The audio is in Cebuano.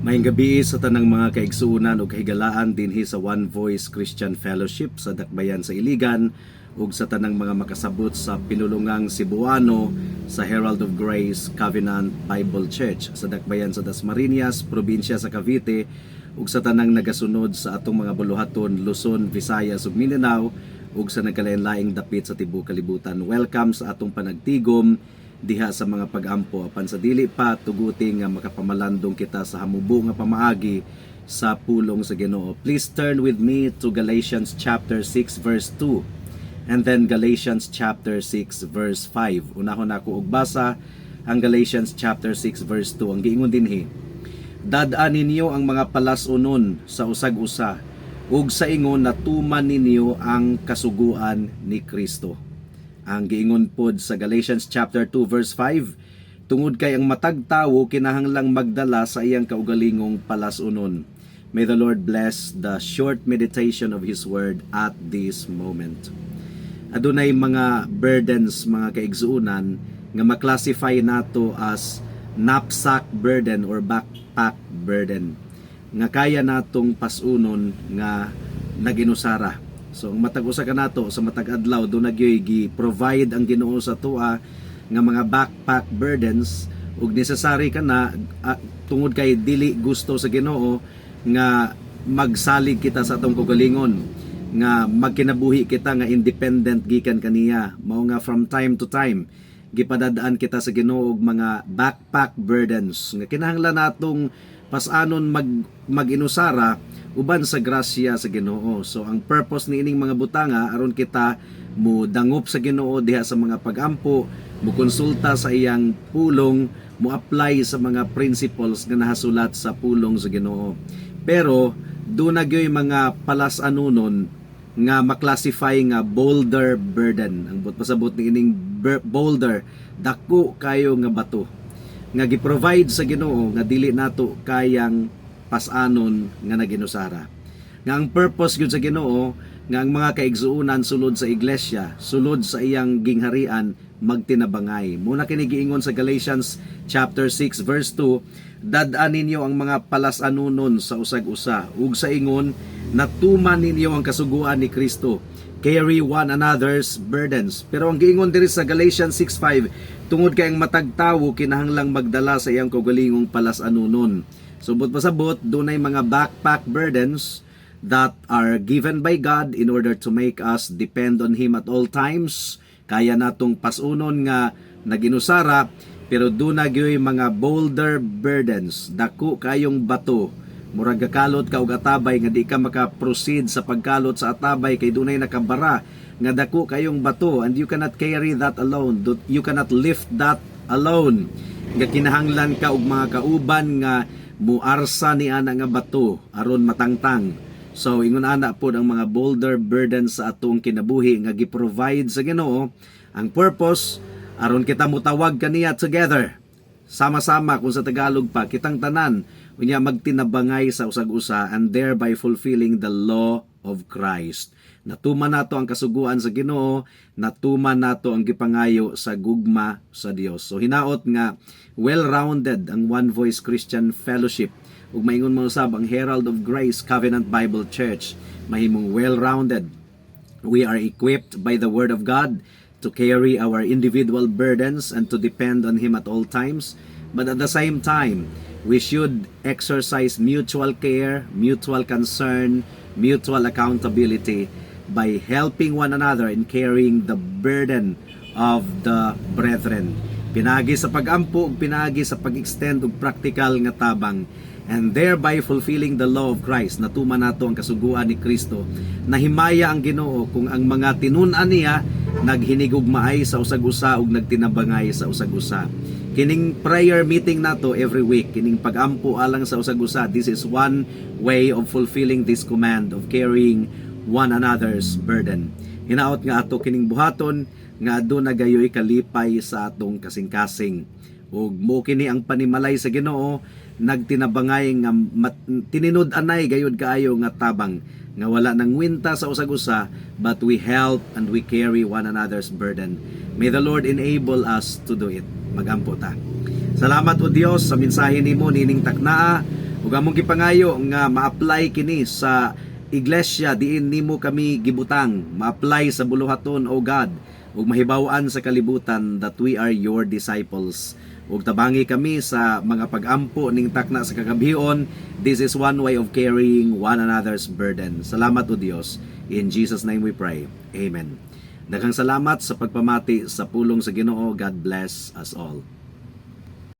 Maayong gabii sa tanang mga kaigsuonan ug kahigalaan dinhi sa One Voice Christian Fellowship sa Dakbayan sa Iligan ug sa tanang mga makasabot sa pinulungang Cebuano sa Herald of Grace Covenant Bible Church sa Dakbayan sa Dasmariñas, probinsya sa Cavite, ug sa tanang nagasunod sa atong mga buluhaton Luzon, Visayas ug Mindanao ug sa nagkalain-laing dapit sa tibuok kalibutan. Welcome sa atong panagtigom diha sa mga pagampo. Apan sa dili pa, tuguti nga makapamalandong kita sa hamubo nga pamaagi sa pulong sa Ginoo. Please turn with me to Galatians chapter 6 verse 2 and then Galatians chapter 6 verse 5. Unahon nako og basa ang Galatians chapter 6 verse 2. Ang giingon dinhi: "Dad-a ninyo ang mga palas-unon sa usag-usa ug sa ingon natuman ninyo ang kasuguan ni Kristo." Ang giingon pod sa Galatians chapter 2 verse 5, "Tungod kay ang matag tawo kinahanglang magdala sa iyang kaugalingong palas-unon." May the Lord bless the short meditation of His Word at this moment. Adunay mga burdens, mga kaigsuonan, nga maklasify nato as knapsack burden or backpack burden nga kaya natong pasunon nga naginusara. So ang matag usa kanato sa matag adlaw, duna gyoy gi-provide ang Ginoo sa atoa nga mga backpack burdens ug necessary kana tungod kay dili gusto sa Ginoo nga magsalig kita sa atong kaugalingon, nga magkinabuhi kita nga independent gikan kaniya. Mao nga from time to time gipadadaan kita sa Ginoo og mga backpack burdens nga kinahanglan natong pasanon mag-inusara uban sa grasya sa Ginoo. So ang purpose ni ining mga butanga aron kita mo dangop sa Ginoo diha sa mga pagampo, mo konsulta sa iyang pulong, mo apply sa mga principles nga nahasulat sa pulong sa Ginoo. Pero duna gyoy mga palas-anunon nga maklasify nga boulder burden. Ang buot pasabot ni ining boulder, dako kayo nga bato nga gi-provide sa Ginoo nga dili nato kayang pasanon nga naginusara. Nga ang purpose gyud sa Ginoo nga ang mga kaigsuonan sulod sa iglesia, sulod sa iyang gingharian, magtinabangay. Mao na kini giingon sa Galatians chapter 6 verse 2, "Dad-an ninyo ang mga palas-anunon sa usag-usa ug sa ingon natuman ninyo ang kasuguan ni Kristo." Carry one another's burdens. Pero ang giingon diri sa Galatians 6:5, "Tungod kay ang matag tawo kinahanglang magdala sa iyang kaugalingong palas-anunon." So buot pasabot, dunay mga backpack burdens that are given by God in order to make us depend on Him at all times. Kaya natong pasunon nga naginusara, pero duna gyoy mga boulder burdens, dako kayong bato. Murag gakalot ka og atabay nga di ka maka-proceed sa pagkalot sa atabay kay dunay nakabara nga dako kayong bato, and you cannot carry that alone. You cannot lift that alone. Nga kinahanglan ka og mga kauban nga muarsa ni ana nga bato aron matangtang. So ingon ana pod ang mga boulder burdens sa atong kinabuhi nga gi-provide sa Ginoo. Ang purpose aron kita mutawag kaniya together. Sama-sama, kung sa Tagalog pa, kitang tanan unya magtinabangay sa usag-usa and thereby fulfilling the law of Christ. Natuman nato ang kasuguan sa Ginoo, natuman nato ang gipangayo sa gugma sa Dios. So hinaot nga well-rounded ang One Voice Christian Fellowship ug maingon mo usab ang Herald of Grace Covenant Bible Church mahimong well-rounded. We are equipped by the Word of God to carry our individual burdens and to depend on Him at all times. But at the same time, we should exercise mutual care, mutual concern, mutual accountability by helping one another in carrying the burden of the brethren. Pinaagi sa pagampo ug pinaagi sa pag-extend og practical nga tabang and thereby fulfilling the law of Christ. Natuman nato ang kasuguan ni Kristo. Nahimaya ang Ginoo kung ang mga tinun-an niya naghinigugmaay sa usag-usa ug nagtinabangay sa usag-usa. Kining prayer meeting nato every week, kining pagampo alang sa usag-usa, this is one way of fulfilling this command of carrying one another's burden. Hinaot nga ato kining buhaton nga aduna gayoy kalipay sa atong kasing-kasing. Ug mo kini ang panimalay sa Ginoo, nagtinabangay nga tininud-anay gayud kaayo nga tabang nga wala nang winta sa usag-usa, but we help and we carry one another's burden. May the Lord enable us to do it. Magampo ta. Salamat, O Dios, sa mensahe nimo nining taknaa. Ug among gipangayo nga ma-apply kini sa iglesia diin nimo kami gibutang, ma-apply sa buluhaton, O God, ug mahibaw-an sa kalibutan that we are your disciples. Ug tabangi kami sa mga pag-ampo ning takna sa kagabhion. This is one way of carrying one another's burden. Salamat, O Dios. In Jesus' name we pray. Amen. Daghang salamat sa pagpamati sa pulong sa Ginoo. God bless us all.